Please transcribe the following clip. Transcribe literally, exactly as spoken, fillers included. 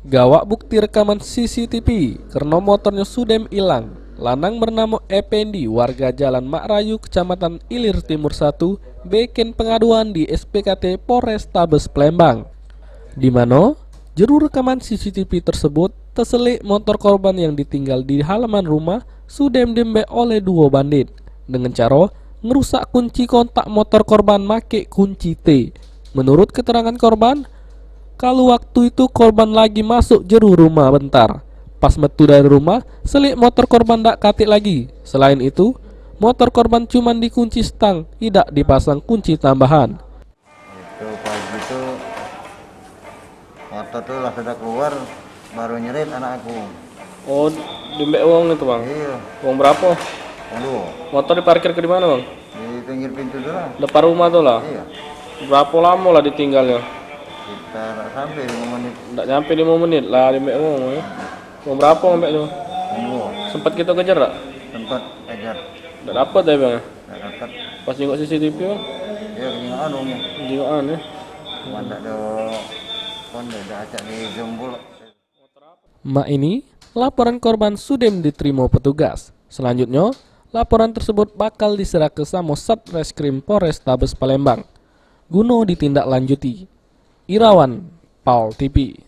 Gawak bukti rekaman C C T V, kerno motornyo sudem ilang. Lanang bernamo Ependi, warga Jalan Mak Rayu, Kecamatan Ilir Timur satu, beken pengaduan di S P K T Polrestabes Palembang. Di mano, jeru rekaman C C T V tersebut teselik motor korban yang ditinggal di halaman rumah sudem diembek oleh duo bandit dengan caro ngerusak kunci kontak motor korban make kunci T. Menurut keterangan korban, kalu waktu itu korban lagi masuk jeru rumah bentar. Pas metu dari rumah, selik motor korban dak katik lagi. Selain itu, motor korban cuman dikunci stang, idak dipasang kunci tambahan. Itu pagi tu, motor tu lah sudah keluar, baru nyerit anak aku. Oh, dimbek wong itu, Bang? Iya. Wong berapo? Wong duo. Motor diparkir ke di mano, Bang? Di pinggir pintu tu lah. Depan rumah tu lah? Iya. Berapo lamo lah ditinggalnyo? Kita tak sampai lima menit. Ndak nyampe limo menit lah dimbek wong, ya. Wong berapo ngambek tu? Wong duo. Sempat kito kejar dak? Sempat kejar. Dak dapet ya, Bang? Dak dapet. Pas jingok C C T V, Bang? Iya, jingokan wong. Jingokan, ya. Cuman dak ado, kon dak acak di zoom pulak. Mak ini, laporan korban sudem diterimo petugas. Selanjutnyo, laporan tersebut bakal diserahke samo Satreskrim Polrestabes Palembang guno ditindaklanjuti. Irawan, Pal T V.